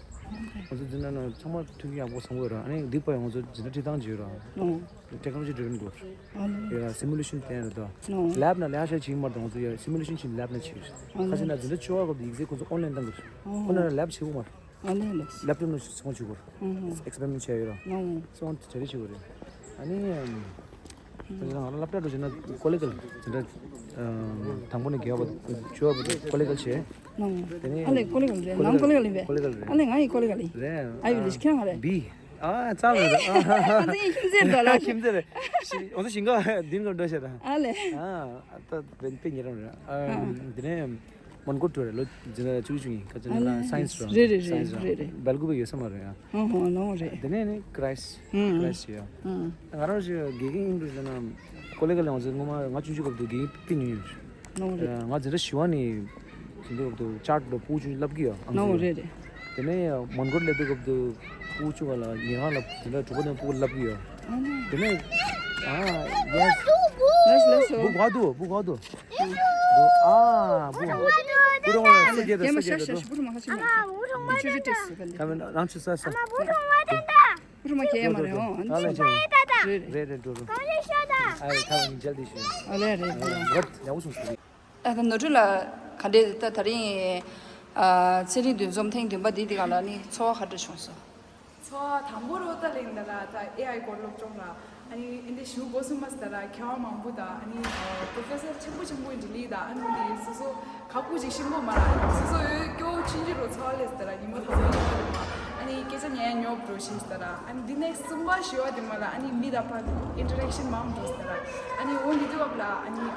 ང་ཚོ་འཛིན་གྲྭ་ནང་ཚང་མ་མཐུན་རྐྱེན་ཡག་པོ་བཟང་པོ་ཡོད་ར། ཨ་ནི་འདི་པ་ཡང་ང་ཚོ་འཛིན་གྲྭ་ཁྲིད་སྟངས་ཅིག་ཡོད་ར། ཨོ། Technology driven growth ཨ་ནི་ཡ་simulation བསྟན་རེད་ད། ཨོ། ལེབ་ནང་ལས་ཀ་བྱས་བྱེད་ཀྱི་མ་རེད་ད། ང་ཚོ་ཡ་simulation བྱས་ལེབ་ནང་བྱེད་ཀྱི་རེད། ཨ་ནི་ཁ་ཅིག་ན་འཛིན་གྲྭ་བཅུ་པ་སྐབས་དེ་ཡིག་ཚད་ཁོ་ཚོ་ཨོན་ལན་བཏང་གི་རེད། ཨོ། ཁོ་ན་ལེབ་བྱེད་དགོས་མ་རེད། ཨ་ནི་ལེབ་ཊོབ་ནང་སོང་བྱེད་དགོས་རེད། ཨོ། ཨེག་སི་པེ་རི་མེན་ཊི་བྱས་ཡོད་ར། ཨོ། སོང་དེ་རེད་བྱེད་དགོས་རེད། ཨ་ནི། ང་རང་སློབ་གྲྭ་འགྲོ་བྱས་ན་ཀོ་ལི་གལ་འཛིན་གྲྭ་དང་པོ་ནས་བརྒྱད་པ་བར་བཅུ་པ་བར་ཀོ་ལི་གལ་བྱས། དེ་ནས་ཨ་ལས་ཀོ་ལི་གལ་རེད། ནང་ཀོ་ལི་གལ་ཡིན་པས། ཀོ་ལི་གལ་རེད། ཨ་ལས་ང་ཡི་ཀོ་ལི་གལ་ཡིན། རེད། ཨ་ཡུལ་ལས་ཁྱེད་རང་རེད། བི། ཨ་ཙམ་རེད། ཨ་ཙི་ཡིན་ཁྱིམ་མཚེས་རེད་ལ། ཁྱིམ་མཚེས་རེད། ཤི་འོ་ཚོ་ཞིང་ཁ་འདི་འགྲོ་འགྲོ་བྱས་ད། ཨ་ལས། ཨ་ད་བན་པེ་ཉེ་རང་རེད། ཨ་དེ་ནས་མོན་གྷོ་འགྲོ་རེད། ལོ་འཛིན་གྲྭ་བཅུ་བཅུ་ཡིན། ཁ་ཅིག་ན་ཨ་ལས། སའེན་སི་རེད། རེད་རེད་སའེན་སི་རེད། རེད་རེད། སྦེལ་ཀོབ་ཡོད་ས་མ་རེད། ཨ་ཧོ་ནོ་རེད། དེ་ནས་ནི་ཀི་རའེ་སི་ཀི་རའེ་སི་ཡ། ང་རང་ཞིག་དགེ་རྒན་ཡིན་འགྲོ་ཟེར་ན་ཀོ་ལི་གལ་ལ་ང་ཚོ་སྔོན་མ་ང་ཆུང་ཆུང་སྐབས་དུ་དགེ་རྒན་དཔེ་ཉུང་ཉུང་རེད། ནོ་རེད། ང་འཛིན་གྲྭ་བཞི་པ་ནས་དེ་འདྲ་སྐབས་དུ་ཅར་ལ་ཕྲུ་གུ་ཆུང་ཆུང་བསླབ་ཀྱི་ཡོད། ཨང་ནོ་རྩིས་རེད་རེད། དེ་ནས་མོན་གྷོར་སླེབས་དུས་སྐབས་དུ་ཕྲུ་གུ་ཆུང་བ་ལ་ཉལ་ཁང་ལ་འཛིན་གྲྭ་དྲུག་པ་ནས་ཕྲུ་གུ་བསླབ་ཀྱི་ཡོད། ཨ་ནི། དེ་ནས་ཨ་ཡེ་སི། ལགས་སོ་ལགས་སོ། བུ་ག་དུ་བུ་ག་དུ། ཨ་བུ། བུ་རོང་བ་སོ་སྐྱེ་དང་སོ་སྐྱེ་དུ། བུ་རོང་བ་ཧ་ཅང་མ། ཆུ་ཆུ་ཏེ་སི་ག་ནི། ཁ་མེད་རང་ཆུ་ས་ས། བུ་རོང་བ་དེ་འདྲ། བུ་རོང་བ་ཁྱེད་ཡ་མ་རེད་ཨོ། ཨ་ལས་ཆེ། རེད་རེད། རེད་རེད་འགྲོ་རོ། ཨ་ཡེ་ཁ་ལ་ཉིན་མཇལ་དེ་ཞུ། ཨ་ལས་རེད། རེད་ཡག་པོ་སོང་ཟེར། ཨ་ད་ནོར་འཁྲུལ་ལ་ག་འདྲས་ད་ད་རིང་ཨ་ཚན་རིག་འདུ་འཛོམས་ཐེངས་བདུན་པ་འདི་འདི་ག་ལ་ནི་ཚོར་བ་ག་འདྲ་བྱུང་སོང་། ཚོར་བ་དང་པོ་རོ་ཏ་ལེན་ད་ལ་ད་ཨེ་ཨའི་སྐོར་སློབ་སྦྱོང་ལ་ཨ་ནི་ཨིན་དེ་ཞུ་དགོས་སུ་མ་སྟ་ར་མཁས་པ་མང་པོ་དང་ཨ་ནི་པོ་རོ་ཕེ་སར་ཆེན་པོ་ཆེན་པོ་འདི་ལི་དང་ཨ་ནི་འདི་སོ་སོ་ཁ་ཁུ་ཅིག་ཤིང་པོ་མ་ར་སོ་སོ་ཡོད་སྐྱོ་ཆུན་ཆུ་རོ་ཚོར་བ་ལས་སྟ་ར་ཉི་མ་ཐོག་ཨ་ནི་སྐད་ཆ་ཉན་ཉོབ་འགྲོ་ཤིང་སྟ་ར་ཨ་ནི་འདི་ནས་གསུམ་པ་ཞུ་བ་དེ་མ་ལ་ཨ་ནི་མི་དང་ཕ་ཨིན་ཊར་ཨེག་ཤན་མང་འགྲོ་སྟ་ར་ཨ་ནི་འོ་འདི་དུས་བབ་ལ་ཨ་ནི།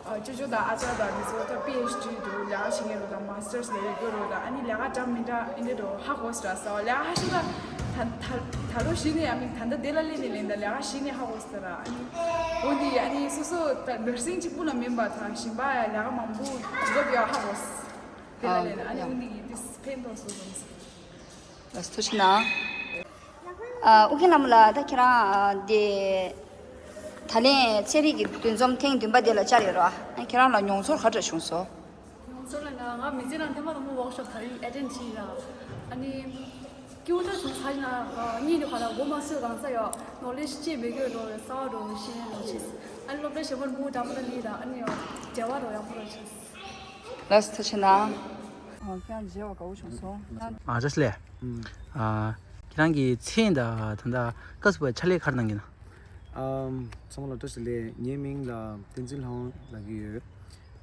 ཨ་ཅོ་ཅོ་དང་ཨ་ཅག་དང་འདི་ཚོ་ད་པི་ཨེཆ་ཌི་འདུག་ལས་ཀ་བྱེད་མཁན་རོ་དང་མ་སི་ཊར་སི་ལས་ཡོད་རྒྱུ་རོ་དང་ཨ་ནི་ལས་ཀ་འདྲ་མི་འདྲ་ཨིན་དེ་རོ་ཧ་གོ་སི་ར་ས་བ་ལས་ཀ་ཧ་ཤི་ད་ད་ད་ད་ལོ་གཞི་ནས་ཨ་མི་ད་ལྟ་དེ་ལ་ལས་ནས་ལེན་ད་ལས་ཀ་གཞི་ནས་ཧ་གོ་སི་ད་ར་ཨ་ནི་འོ་འདི་ཨ་ནི་སོ་སོ་ད་ནར་སིང་གཅིག་པུ་ལ་མིན་པ་ད་གཞན་པ་ཡ་ལས་ཀ་མང་པོ་འགྲོ་ཡ་ཧ་གོ་སི། དེ་ལ་ལས་ན་ཨ་ནི་འུ་ནི་གི་དིས་ཕན་ཐོགས་སོ་སོ་སོ། ལགས་སོ་ཐུགས་རྗེ་གནང་། ཨ་ཨུ་རྒྱན་ལྷ་མོ་ལགས། ད་ཁྱེད་རང་ཨ་དེ་ད་ལན་ཚན་རིག་གི་འདུ་འཛོམས་ཐེངས་བདུན་པ་དེ་ལ་བཅར་ཡོད་རེད་བ། ཨ་ཁྱེད་རང་ལ་མྱོང་ཚོར་ག་འདྲ་བྱུང་སོང་། ང་ཚོ་ལ་ན་ང་མི་ཚེ་ནང་ཐེངས་མ་དང་པོ་ཝོག་ཤོབ་དེ་རིང་ཨེ་ཊེན་བྱས་ཡིན་ར། ཨ་ནི་སྐྱིད་པོ་ཞིག་བྱུང་ས་ཡིན་ན་གཉིས་ནི་ག་ལ་འོ་མ་སོས་གང་ས་ཡོད་ནོ་ལེ་ཤི་ཅེས་མི་དགོས་རོ་ས་བ་རོ་ཤེས་རོ་ཤེས། ཨ་ནི་སློབ་གྲྭ་ཞེ་པོར་མུ་འདྲ་མོ་ལ་ལི་ར། ཨ་ནི་འབྲེལ་བ་རོ་ཡག་པོ་རོ་ཤེས། ལགས་སོ་ཐུགས་རྗེ་གནང་། ཨ་ཁྱེད་རང་མཇལ་བ་དགའ་བོ་བྱུང་སོང་། ཨ་བཀྲ་ཤིས་བདེ་ལེགས། ཨ་ཁྱེད་རང་གི་མཚན་དང་ད་ལྟ་སྐབས་སུ་བའི་ཕྱག་ལས་ག་རེ་གནང་གི་ན། ཨམ། ཚང་མ་ལ་བཀྲ་ཤིས་བདེ་ལེགས། ངའི་མིང་ལ་བསྟན་འཛིན་ལྷ་དབང་ལབ་ཀྱི་ཡོད།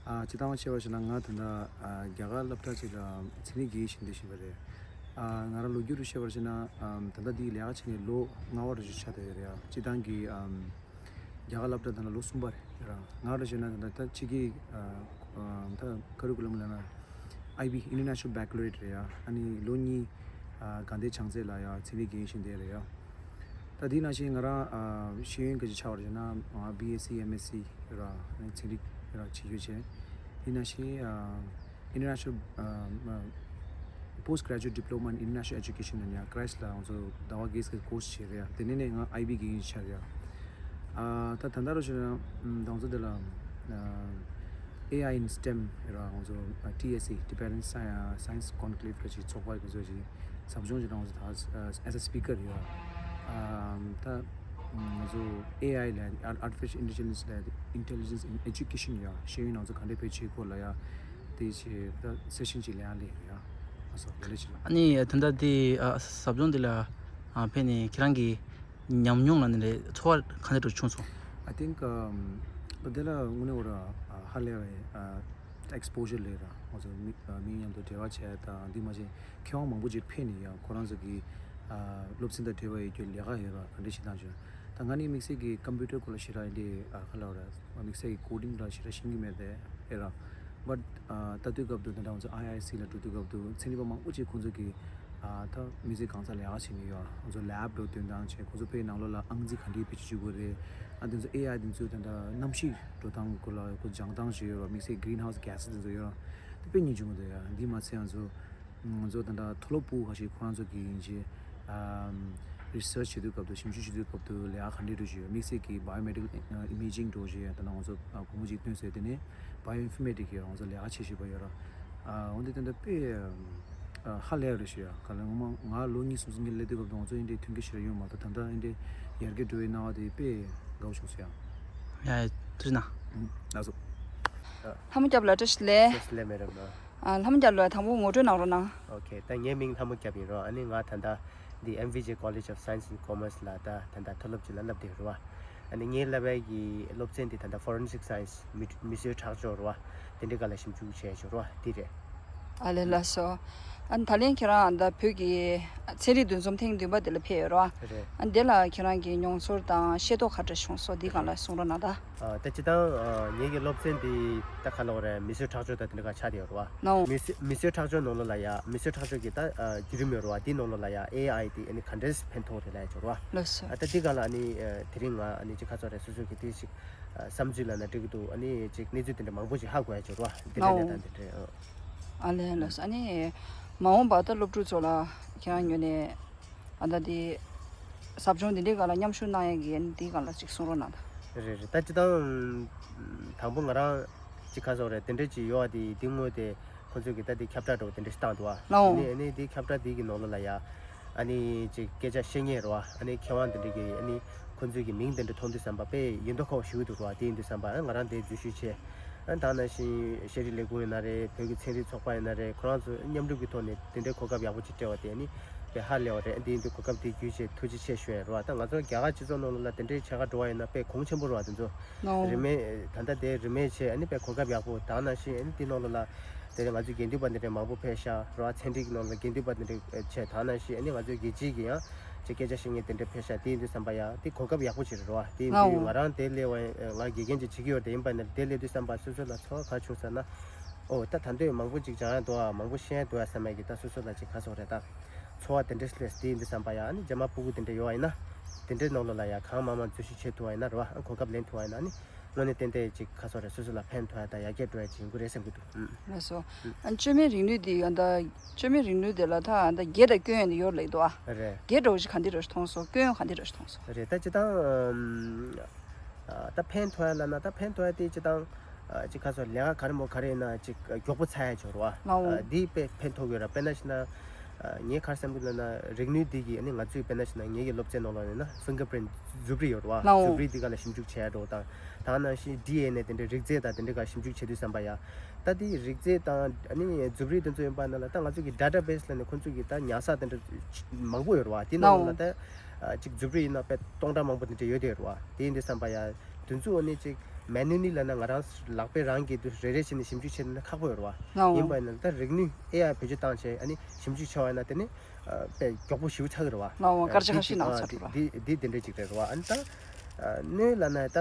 ཨ་སྤྱིར་བཏང་བཤད་པ་ཞིག་ན་ང་ད་ལྟ་ཨ་རྒྱ་གར་སློབ་གྲྭ་ཅིག་ལ་ཚན་རིག་དགེ་རྒན་ཞིག་འདི་བཞིན་པ་རེད། ཨ་ང་རང་ལོ་རྒྱུས་རུ་བཤད་པར་བྱས་ན་ཨམ་ད་ལྟ་འདི་ལས་ཀ་བྱེད་ནས་ལོ་ལྔ་པ་རུ་ཞིག་ཆགས་བསྡད་ཡོད་རེད། ཨ་སྤྱིར་བཏང་གི་ཨམ་རྒྱ་གར་སློབ་གྲྭ་ད་ལྟ་ལོ་གསུམ་པ་རེད་ར། ང་རུ་བྱས་ན་ད་ལྟ་ད་ཕྱི་གི་ཨ་ཨམ་ད་ཁ་རུ་ཀུ་ལམ་ལབ་ན་ཨའི་བི་International Baccalaureate རེད་ཡ། ཨ་ནི་ལོ་གཉིས་ཨ་དགའ་ལྡན་བྱང་རྩེ་ལ་ཡ་ཚན་རིག་དགེ་རྒན་ཞིག་འདི་རེད་ཡ། ད་དེ་ནང་བཞིན་ང་རང་ཨ་ཤེས་ཡོན་ག་ཅིག་ཆགས་པར་བྱས་ན་ང་བི་ཨེས་སི་ཨེམ་ཨེས་སི་ར་ཚན་རིག་ར་བྱེད་རྒྱུ་བྱས། དེ་ནང་བཞིན་ཨ་International ཨ་Post Graduate Diploma in International Education ནས་ཡང་ཀྲའིས་ལ་ང་ཚོ་ཟླ་བ་བརྒྱད་ཀྱི་ཀོར་སི་བྱས་རེད་ཡ། དེ་ནས་ནས་ང་ཨའི་བི་དགེ་རྒན་ཞིག་ཆགས་རེད་ཡ། ཨ་ད་ད་ལྟ་རུ་བྱས་ན་ང་ཚོ་འདི་ལ་ཨ་ཨེ་ཨའི་in STEM ར་ང་ཚོ་ཊི་ཨེས་སི་Tibetan Sci- Science Conclave ག་ཅིག་ཚོགས་པ་གི་ཚོ་ཅིག་ཟབ་སྦྱོང་ཅིག་རང་ཚོ་ད་as a speaker ཡོད། ཨམ་ད་ང་ཚོ་ཨེ་ཨའི་ལ་Artificial Intelligence ལ་Intelligence in Education ཡ་ཤེས་ཡོན་ནང་ཚོ་ག་འདྲས་བེད་སྤྱོད་སྐོར་ལ་ཡ་དེ་ཅིག་ད་སེ་ཤན་ཅིག་ལེན་ཡ་ལེན་ཡོད་ཡ། ཨ་སོ་ཡ་ལེ་ཅིག་ཨ་ནི་ད་ལྟ་དེ་ཨ་ཟབ་སྦྱོང་དེ་ལ་ཨ་ཕེབས་ནས་ཁྱེད་རང་གི་ཉམས་མྱོང་ལ་ནི་རེད་ཚོར་བ་ག་འདྲ་འདྲ་བྱུང་སོང་། I think ཨམ་ད་དེ་ལ་དངོས་གནས་འོ་ར་ཨ་ཧ་ལས་པའི་ཨ་exposure ལས་ར་ང་ཚོ་མི་ཨ་མི་མཉམ་དུ་འབྲེལ་བ་བྱས་དང་འདི་མ་བྱས་མཁས་དབང་མང་པོ་ཅིག་ཕེབས་ནས་ཡང་ཁོ་རང་ཚོ་གི་ཨ་སློབ་ཚན་དང་འབྲེལ་བ་ཡོད་རྒྱུ་ལས་ཀ་ཡོད་ར་ག་འདྲ་ཞིག་བཏང་བྱུང་། ད་ང་ནི་དམིགས་བསལ་གྱི་ཀམ་པུ་ཊར་སྐོར་ལ་ཞེ་དྲག་འདི་ཨ་ཁ་ལ་ར་དམིགས་བསལ་གྱི་coding ལ་ཞེ་དྲག་ཤེས་ཀྱི་མེད་དེ་ཨེ་ར། But ཨ་ལྟ་དུས་སྐབས་དུ་ད་ལྟ་ང་ཚོ་ཨའི་ཨའི་སི་ལ་འགྲོ་དུས་སྐབས་དུ་ཚན་རིག་པ་མང་པོ་ཅིག་ཁོང་ཚོ་གི་ཨ་ད་མི་ཚེ་གང་ཚ་ལས་ཀ་བྱེད་ཀྱི་ཡོད། ང་ཚོ་ལེབ་འགྲོ་སྟོན་སྟངས་བྱས་ཁོང་ཚོ་དཔེ་ནང་ལོགས་ལ་ཨང་རྩིས་ག་འདྲའི་བེད་སྤྱོད་བྱེད་དགོས་རེད། ཨ་དེ་ཚོ་ཨེ་ཨའི་དེ་ཚོ་ད་ལྟ་གནམ་གཤིས་འགྲོ་སྟངས་སྐོར་ལ་ཁོ་སྦྱང་སྟངས་ཞིག་ཡོད་ར། དམིགས་བསལ་greenhouse gases དེ་ཚོ་ཡོད་ར། དེ་དཔེ་སྙིང་རྗེ་མོ་འདུག་ཡ། འདི་མ་ཚད་ང་ཚོ་ང་ཚོ་ད་ལྟ་མཐོ་སློབ་ཕྲུག་ཁ་ཤས་ཁོ་རང་ཚོ་གི་ཡིན་གྱི་ཨམ་research བྱེད་དུས་སྐབས་དུ་ཞིབ་འཇུག་བྱེད་དུས་སྐབས་དུ་ལས་ཀ་ག་འདྲས་འགྲོ་བཞིན་ཡོད། དམིགས་བསལ་གྱི་biometric imaging འགྲོ་བཞིན་ཡོད། ད་ནང་ང་ཚོ་སྒོར་མོ་གཅིག་བཏོན་ཟེར་དེ་ནས་bioinformatics ཡོད། ང་ཚོ་ལས་ཀ་བྱེད་བཞིན་པ་ཡོད་ར། ཨ་འོན་ཏེ་དེ་འདྲ་དཔེ་ཧ་ལས་རེད་ཞུ་ཡ། ག་ལ་ངོ་མ་ང་ལོ་གཉིས་གསུམ་གསུམ་གྱི་སླེབས་དུས་སྐབས་དུ་ང་ཚོ་འདི་འདྲའི་མཐུན་རྐྱེན་ཞིག་ཡོད་མ་གཏོགས་ད་ལྟ་འདི་འདྲའི་ཡར་རྒྱས་འགྲོ་བའི་སྣང་བ་དེ་དཔེ་དགའ་བོ་བྱུང་སོང་ཡ། ཡ་ཐུགས་རྗེ་གནང་། ལགས་སོ། ལྷ་མོ་སྐྱབས་ལགས་བཀྲ་ཤིས་བདེ་ལེགས། བཀྲ་ཤིས་བདེ་ལེགས་མེ་རབ་ལགས། ཨ་ལྷ་མོ་སྐྱབས་ལགས་དང་པོ་ངོ་སྤྲོད་གནང་རོགས་གནང་། ཨོ་ཁེ། ད་ངའི་མིང་ལྷ་མོ་སྐྱབས་ཡིན་རོ། ཨ་ནི་ང་ད་ལྟ་འདི་ཨེམ་བི་ཇེ་College of Science and Commerce ལ་ད་ད་ལྟ་མཐོ་སློབ་ཅིག་ལ་བསླབ་བསྡད་རོ། ཨ་ནི་ངའི་བསླབ་པའི་གི་སློབ་ཚན་འདི་ད་ལྟ་Forensic Science མི་མི་གསོད་ཁྲག་སྦྱོར་རོ། དེ་འདྲའི་སྒང་ལ་ཞིབ་འཇུག་བྱས་ཡོད་རོ། འདི་རེད། ཨ་ལས་ལགས་སོ། ཨ་ནི་ད་ལན་ཁྱེད་རང་ད་བོད་ཀྱི་ཚན་རིག་འདུ་འཛོམས་ཐེངས་བདུན་པ་དེ་ལ་ཕེབས་ཡོད་རོ། རེད། ཨ་ནི་དེ་ལ་ཁྱེད་རང་གི་མྱོང་ཚོར་དང་ཤེས་རྟོགས་ག་འདྲ་བྱུང་སོང་འདི་སྒང་ལ་གསུང་རོགས་གནང་ད། ཨ་ད་སྤྱིར་བཏང་ཨ་ངེད་ཀྱི་སློབ་ཚན་འདི་ད་ག་ལབ་དགོས་རེད། མི་གསོད་ཁྲག་སྦྱོར་དང་དེ་འདྲ་ག་ཆགས་བསྡད་ཡོད་རེད་བ། ནའོ། མི་གསོད་མི་གསོད་ཁྲག་སྦྱོར་ནང་ལོགས་ལ་ཡ་མི་གསོད་ཁྲག་སྦྱོར་གྱི་ད་ཨ་བརྒྱུད་རིམ་ཡོད་རེད་བ། དེའི་ནང་ལོགས་ལ་ཡ་ཨེ་ཨའི་དེ་ཨ་ནི་ག་འདྲས་ཕན་ཐོགས་རེད་ལབ་ཡ་ཅིག་ཡོད་རེད་བ། ལགས་སོ། ཨ་ད་དེ་སྒང་ལ་ཨ་ནི་ཨ་དེ་རིང་ང་ཨ་ནི་ཅིག་ག་ཚོད་རེད། སོ་སོ་གི་དེ་ཞིག་ཨ་བསམ་ཚུལ་ལབ་ན་འགྲིག་གི་འདུག་ཨ་ནི་ཅིག་གནས་ཚུལ་དེ་འདྲ་མང་པོ་ཞིག་ཧ་གོ་ཡ་ཅིག་ཡོད་རེད་བ། དེ་འདྲ་ནའོ། གནས་སྟངས་དེ་འདྲ། ཨ་ལས་ལགས་སོ། ཨ་ནི་མ་འོངས་པ་ད་སློབ་ཕྲུག་ཚོ་ལ་ཁྱེད་རང་ངོས་ནས་ཨ་ད་དེ་ཟབ་སྦྱོང་འདི་འདྲའི་སྒང་ལ་མཉམ་ཞུགས་གནང་ཡས་ཀྱི་འདིའི་སྒང་ལ་ཅིག་གསུང་རོགས་གནང་དང་། རེད་རེད། ད་སྤྱིར་བཏང་དང་པོ་ང་རང་ཅིག་ག་ཟེར་དགོས་རེད། དེ་འདྲ་ཅིག་ཡོད་པ་དེ་འདི་དངོས་དེ་ཁོང་ཚོས་ཀྱི་ད་དེ་ཁྱབ་བསྒྲགས་འདྲ་བོ་དེ་འདྲ་ཞིག་བཏང་འདུག་བ། ལའོ། དེ་ནས་ཨ་ནི་དེ་ཁྱབ་བསྒྲགས་དེ་གི་ནང་ལོགས་ལ་ཡ་ཨ་ནི་ཅིག་སྐད་ཆ་བཤད་མཁན་རེད་བ། ཨ་ནི་མཁས་དབང་དེ་འདྲ་གི་ཨ་ནི་ཁོང་ཚོས་ཀྱི་མིང་དེ་འདྲ་མཐོང་དུས་ཙམ་པ་དཔེ་ཡིད་དོ་འཕྲོག་ཞེ་པོ་འདུག་རེད་བ། དེ་ཡིན་དུས་ཙམ་པ་ང་རང་དེ་འཛུལ་ཞུགས་བྱས། ཨ་ད་ནང་བཞིན་ཤེས་རིག་ལས་ཁུངས་ཡིན་ན་རེད། བོད་ཀྱི་ཚན་རིག་ཚོགས་པ་ཡིན་ན་རེད། ཁོ་རང་ཚོ་མཉམ་རུབ་ཀྱི་ཐོག་ནས་དེ་འདྲའི་གོ་སྐབས་ཡག་པོ་ཅིག་སྤྲད་པ་དེ་ནི་དཔེ་ཧ་ལས་པ་རེད། འདི་ཡིན་དུས་གོ་སྐབས་དེ་བརྒྱུད་བྱས་ཐུགས་རྗེ་ཆེ་ཞུ་ཡ་རེད་བ། ད་ང་ཚོ་རྒྱ་གར་སྤྱི་ཚོགས་ནང་ལོགས་ལ་དེ་འདྲའི་བྱེད་ག་འགྲོ་བ་ཡིན་ན་དཔེ་གོང་ཆེན་པོ་རེད་བ། དེ་ཚོ་ནོ། རིན་མེད་ད་ལྟ་དེ་རིན་མེད་བྱས། ཨ་ནི་དཔེ་གོ་སྐབས་ཡག་པོ། ད་ནང་བཞིན་ཨ་ནི་འདི་ནང་ལོགས་ལ་དེ་ནས་ང་ཚོའི་དགེ་འདུན་པ་འདི་འདྲ་མང་པོ་ཕེབས་ཤག་རེད་བ། ཚན་རིག་གི་ནང་ལ་དགེ་འདུན་པ་འདི་འདྲ་བྱས། ད་ནང་བཞིན་ཨ་ནི་ང་ཚོའི་རྒྱལ་སྤྱིའི་གི་ཡང་ཅིག་སྐད་ཆ་བཤད་མཁན་དེ་འདྲ་ཕེབས་ཤག་དེ་ཡིན་དུས་ཙམ་པ་ཡ་དེ་གོ་སྐབས་ཡག་པོ་ཅིག་རེད་བ། དེ་ཡིན་དུས་ང་རང་དེ་སླེབས་པ་ཡིན། ང་དགེ་རྒན་ཅིག་བྱེད་ཀྱི་ཡོད་དེ་ཡིན་པ་ནི་དེ་སླེབས་དུས་ཙམ་པ་སོ་སོ་ལ་ཚོར་བ་ག་བྱུང་ཟེར་ན། ཨོ་ད་ད་འདོད་མང་པོ་ཅིག་སྦྱང་ཡ་འདུག་ཨ། མང་པོ་ཤེས་ཡ་འདུག་ཨ་བསམ་ཡ་གི་ད་སོ་སོ་ལ་ཅིག་ག་ཟེར་དགོས་རེད། ད་ཚོར་བ་དེ་འདྲ་སླེབས། དེ་ཡིན་དུས་ཙམ་པ་ཡ་ཨ་ནི་རྗེས་མ་སྤུ་གུ་དེ་འདྲ་ཡོད་པ་ཡིན་ན་དེ་འདྲའི་ནང་ལོགས་ལ་ཡ་གང་མང་མང་འཛུལ་ཞུགས་བྱེད་ཐུབ་པ་ཡིན་ན་རེད་བ། གོ་སྐབས་ལེན་ཐུབ་པ་ཡིན་ན་ཨ་ནི་ དངོས་གནས་ཏན་ཏན་ཅིག་ཁ་སོ་རེ་སོ་སོ་ལ་ཕན་ཐོགས་ཡ་དང་ཡར་རྒྱས་འགྲོ་ཡ་ཅིག་ཡིན་དགོས་རེད་བསམ་གྱི་འདུག་ཨུམ། ལགས་སོ། ཨ། བཅོས་མའི་རིག་ནུས་འདི་ཡང་ད་བཅོས་མའི་རིག་ནུས་དེ་ལ་ད་ད་སྒེར་དང་སྐྱོན་ཡོན་དེ་ཡོད་ལེགས་འདུག་ཨ། རེད། སྒེར་འདྲ་བོ་ཞིག་ག་འདི་འདྲ་ཞིག་མཐོང་སོང་། སྐྱོན་ཡོན་ག་འདི་འདྲ་ཞིག་མཐོང་སོང་། རེད། ད་སྤྱིར་བཏང་ཨམ། ཨ། ད་ཕན་ཐོགས་ཡ་ལབ་ན་ད་ཕན་ཐོགས་ཡ་དེ་སྤྱིར་བཏང་ཨ། ཅིག་ཁ་སོ་ལས་ཀ་ག་རེ་མོ་ག་རེ་ཡིན་ན་ཅིག་མགྱོགས་པོ་ཚར་ཡ་ཅིག་ཡོད་རེད་བ། ལའོ། ཨ། འདི་དཔེ་ཕན་ཐོགས་ཡོད་ར། དཔེར་ན་བྱས་ན། ཨ། ངས་ག་རེ་བསམ་གྱི་འདུག་ལབ་ན་རིག་ནུས་འདི་གིས་ཨ་ནི་ང་ཚོའི་དཔེར་ན་བྱས་ན་ངེད་ཀྱི་སློབ་ཚན་ནང་ལོགས་ནས་ན་ཕིང་གར་པི་རིན་མཛུབ་རིས་ཡོད་རེད་བ། ལའོ། མཛུབ་རིས་འདི་ག་ལ་ཞིབ་འཇུག་བྱས་འགྲོ་དང་། ད་ནང་བཞིན་ཌི་ཨེན་ཨེ་དེ་འདྲའི་རིགས་རྫས་དང་དེ་འདྲའི་ག་ཞིབ་འཇུག་བྱེད་དུས་ཙམ་པ་ཡ། ད་དེ་རིགས་རྫས་དང་ཨ་ནི་མཛུབ་རིས་དེ་ཚོ་ཡིན་པ་ན་ལ་ད་ང་ཚོ་གི་ཌེ་ཊ་བེ་སི་ལབ་ནས་ཁོང་ཚོ་གི་ད་ཉར་ས་དེ་འདྲ་མང་པོ་ཡོད་རེད་བ། དེ་ནང་ལོགས་ལ་ད་ཅིག་མཛུབ་རིས་ཡིན་ན་དཔེ་སྟོང་ཕྲག་མང་པོ་དེ་འདྲ་ཡོད་དེ་ཡོད་རེད་བ། དེ་ཡིན་དུས་ཙམ་པ་ཡ་དེ་ཚོ་ཨ་ནི་ཅིག་མེ་ནུ་ལི་ལབ་ན་ང་རང་ལག་པས་རང་གིས་དུ་རེ་རེ་བྱས་ནས་ཞིབ་འཇུག་བྱས་ན་ཁག་པོ་ཡོད་རེད་བ། ཡིན་པ་ཡིན་ན་ད་རིག་ནུས་ཨེ་ཨའི་བེད་སྤྱོད་བཏང་བྱས་ཨ་ནི་ཞིབ་འཇུག་བྱས་པ་ཡིན་ན་དེ་ནི་དཔེ་མགྱོགས་པོ་ཞེ་པོ་ཆགས་ཀྱི་རེད་བ། ལའོ། སྐར་ཆ་ཁ་ཤས་ནང་ཚར་འགྲོ་ར། འདི་འདི་འདི་འདྲ་ཅིག་རེད་རེད་བ། ཨ་ནི་ད་གནོད་ལབ་ན་ད་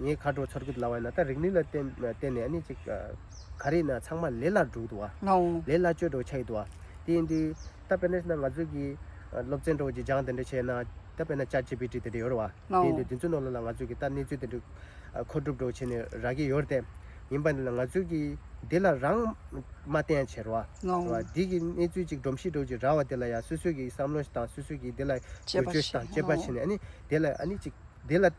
ངས་ག་འདྲ་ཚོར་གི་འདུག་ལབ་པ་ཡིན་ན་ད་རིག་ནུས་ལ་བརྟེན་བརྟེན་ནས་ཨ་ནི་ཅིག་ག་རེ་ཡིན་ན་ཚང་མ་ལས་སླ་འགྲོ་གི་འདུག་བ། ལའོ། ལས་སླ་བཅོས་འགྲོ་ཆགས་ཀྱི་འདུག་བ། དེ་ཡིན་དུས་ད་དཔེར་ན་ན་ང་ཚོ་གི་སློབ་ཚན་འདྲ་བོ་ཅིག་སྦྱང་དེ་འདྲ་བྱས་ན་ད་དཔེར་ན་ཅེཊ་ཇི་པི་ཊི་དེ་འདྲ་ཡོད་རེད་བ། ལའོ། དེ་ཡིན་དུས་དེ་ཚོའི་ནང་ལོགས་ལ་ང་ཚོ་གི་ད་གནས་ཚུལ་དེ་འདྲ་མཁོ་སྒྲུབ་འདྲ་བོ་བྱས་ནས་རག་གི་ཡོད་རེད་དེ། ཡིན་པ་ཡིན་ན་ང་ཚོ་གི་འདི་ལ་རང་མ་བརྟེན་ཡ་བྱེད་རེད་བ། ལའོ། རེད་བ། འདི་གི་གནས་ཚུལ་ཅིག་སྒྲོམ་གཞི་འདྲ་བོ་ཅིག་རག་པ་དེ་ལ་ཡ་སོ་སོ་གི་བསམ་བློ་ཞིག་དང་སོ་སོ་གི་འདི་ལ་དཔྱད་པ་བསྒྱུར་བཅོས་ཞིག་དང་བྱས། དཔྱད་པ་ལའོ། བྱས་ནས་ཨ་ནི་དེ་ལ་ཨ་ནི་ཅིག་དེ་ལ་ཨ།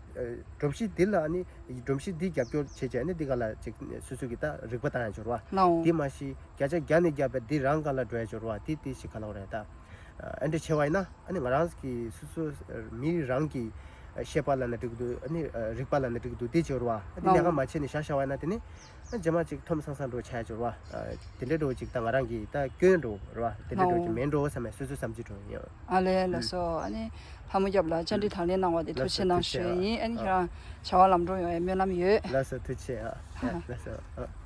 སྒྲོམ་གཞི་འདི་ལ་ཨ་ནི་སྒྲོམ་གཞི་འདི་རྒྱབ་སྐྱོར་བྱེད་བྱས་ཨ་ནི་འདི་ག་ལ་ཅིག་སོ་སོ་གི་ད་རིག་པ་བཏང་ཡ་འབྱོར་བ། ལའོ། དེ་མ་གཞི་བརྒྱ་ཆ་བརྒྱ་ནས་བརྒྱ་བས་འདི་རང་ག་ལ་འགྲོ་ཡ་འབྱོར་བ་དེ་དེ་ཞིག་ག་ལ་འོ་རེད་ད། ཨ་འདྲ་བྱས་པ་ཡིན་ན་ཨ་ནི་ང་རང་གི་སོ་སོ་མི་རང་གི་ཤེས་པ་ལ་ན་འགྲིག་གི་འདུག་ཨ་ནི་རིག་པ་ལ་ན་འགྲིག་གི་འདུག་དེ་འབྱོར་བ། ཨ་ནི་ལའོ། ལས་ཀ་མ་བྱས་ནས་བཞག་བཞག་པ་ཡིན་ན་དེ་ནི་ཨ་རྗེས་མ་ཅིག་འཐོམ་སང་སང་འགྲོ་ཆགས་ཡ་འབྱོར་བ། ཨ་དེ་འདྲ་འདྲ་བོ་ཅིག་ད་ང་རང་གི་ད་སྐྱོན་འགྲོ་རེད་བ། དེ་འདྲ་འདྲ་བོ་ཅིག་ལའོ། མེད་འགྲོ་བསམ་ཡ་སོ་སོའི་བསམ་ཚུལ་འགྲོ་ཡིན། ཨ་ལས། ལགས་སོ། ཨ་ནི་ལྷ་མོ་རྒྱབ་ལ་བཅར་འདྲི་དང་ལེན་གནང་བ་དེ་ཐུགས་ཆེ་གནང་ཞུ་ཡ་ཡིན། ཨ་ནི་ཁྱེད་རང་བྱ་བ་ལམ་འགྲོ་ཡོང་ཡ་སྨོན་ལམ་ཡོད། ལགས་སོ། ཐུགས་ཆེ་ཨ། ལགས་སོ། ཨ།